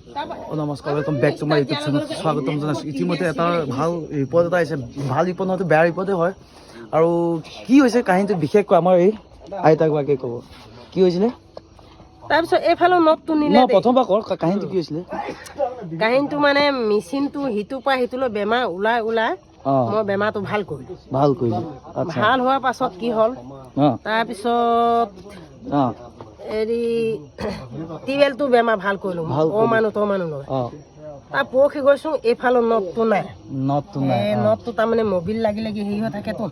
নমস্কাৰ, welcome back to my YouTube channel. স্বাগতম জনাইছোঁ। ইতিমধ্যে এটা ভাল ৰিপৰ্ট এটা আহিছে। ভাল ৰিপৰ্ট নহয়তো বেয়া ৰিপৰ্টে হয়। আৰু কি হৈছে কাহিনীটো, বিশেষকৈ আমাৰ এই আইতাগৰাকীয়ে ক'ব কি হৈছিলে। তাৰপিছত এইফালৰ নদটো নিলে ন দেই। প্ৰথমবাৰ কৰ, কাহিনীটো কি হৈছিলে? কাহিনীটো মানে মেচিনটো সিটোৰ পৰা সিটোলৈ বেমাৰ ওলাই ওলাই মই বেমাৰটো ভাল কৰিলোঁ। ভাল কৰিলে, আচ্ছা। ভাল হোৱাৰ পাছত কি হ'ল, তাৰপিছত হেৰি, টিউবেলটো বেমাৰ ভাল কৰিলোঁ। ভাল অ কৰিলি। মানুহ তই মানুহ নহয়। তাৰ পৰহি গৈছোঁ, এইফালৰ নদটো নাই। নদটো নাই। এই নদটো তাৰমানে মবিল লাগি লাগি হেৰি হৈ থাকেতো।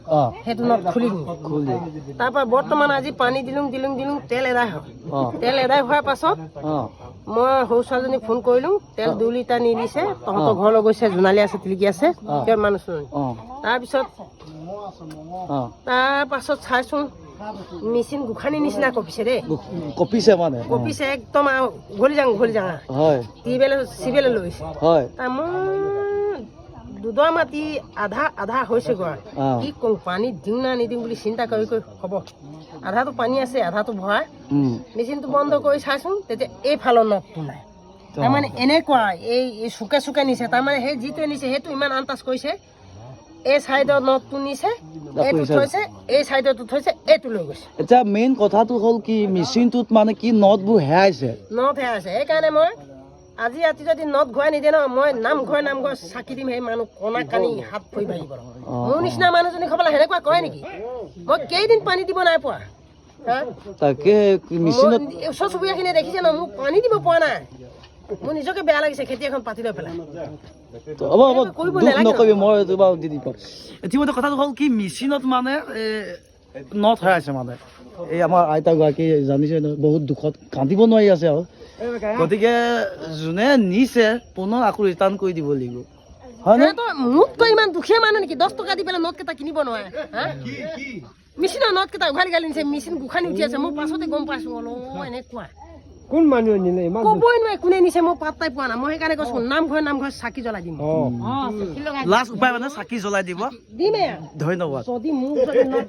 সেইটো নদ খুলি দিলোঁ। খুলি। তাৰপৰা বৰ্তমান আজি পানী দিলোঁ দিলোঁ দিলোঁ, তেল এদাই হ'ল। তেল এদাই হোৱাৰ পাছত মই সৰু ছোৱালীজনীক ফোন কৰিলোঁ। তেল 2 লিটাৰ নি দিছে, তহঁতৰ ঘৰলৈ গৈছে, জোনালী আছে, তিলিকি আছে, তেওঁ মানুহ ছোৱালী। তাৰপিছত তাৰপাছত চাইছোঁ, মেচিন গোসানী নিচিনা কঁপিছে দেই। কঁপিছে মানে? কঁপিছে একদম আৰু উঘলি যাওঁ উঘলি যাওঁ। টিউবেলে চিবেলে লৈছে। তাৰ মই দুডৰা মাটি আধা আধা হৈছেগৈ আৰু। কি কৰোঁ, পানী দিওঁ না নিদিওঁ বুলি চিন্তা কৰি কৰি হ'ব, আধাটো পানী আছে, আধাটো ভৰাই মেচিনটো বন্ধ কৰি চাইছোঁ, তেতিয়া এইফালৰ নদটো নাই। তাৰমানে এনেকুৱা এই চুকে চুকে নিছে। তাৰমানে সেই যিটোৱে নিছে, সেইটো ইমান আন্তাজ কৰিছে, এই চাইডৰ নদটো নিছে, এইটো থৈছে, এই চাইডৰটো থৈছে, এইটো লৈ গৈছে। এতিয়া মেইন কথাটো হ'ল কি, মেচিনটোত মানে কি নদবোৰ হেৰাইছে। নদ হেৰাইছে। সেইকাৰণে মই আজি ৰাতি যদি নদ ঘূৰাই নিদিয়ে ন, মই নামঘৰে নামঘৰে চাকি দিম। সেই মানুহ কণা কানি হাত ভৰি ভাঙিব। মোৰ নিচিনা মানুহজনী খাবলৈ সেনেকুৱা কৰে নেকি? মই কেইদিন পানী দিব নাই পোৱা, হা? তাকে মেচিনত মই ওচৰ চুবুৰীয়াখিনিয়ে দেখিছে ন, মোক পানী দিব পৰা নাই। মোৰ নিজকে বেয়া লাগিছে খেতি এখন পাতি লৈ পেলাই। হ'ব হ'ব। কৰিব দুখ নালাগে। নকৰিবি, মই এইটো বাৰু দি দিম। ইতিমধ্যে কথাটো হ'ল কি, মেচিনত মানে নদ হেৰাইছে। মানে এই আমাৰ আইতাগৰাকী জানিছে ন, বহুত দুখত কান্দিব নোৱাৰি আছে আৰু। গতিকে যোনে নিছে, পুনৰ আকৌ ৰিটাৰ্ণ কৰি দিব লাগিব, হয়নে? সিহঁতৰ মোতকৈ ইমান দুখীয়া মানুহ নেকি, 10 টকা দি পেলাই নদ কেইটা কিনিব নোৱাৰে, হা? মেচিনৰ নদ কেইটা উঘালি গালি নিছে। মেচিন গোসানি উঠি আছে। মই পাছতে গম পাইছো অলপ এনেকুৱা। কোন মানুহ নিলে ইমান? ক'বই নোৱাৰে কোনে নিছে, মই পাত্তাই পোৱা নাই। মই সেইকাৰণে কৈছো, নামঘৰে নামঘৰে চাকি জ্বলাই দিম। লাষ্ট উপায় মানে চাকি জ্বলাই দিব। দিমেই আৰু। ধন্যবাদ। যদি মোক যদি নদ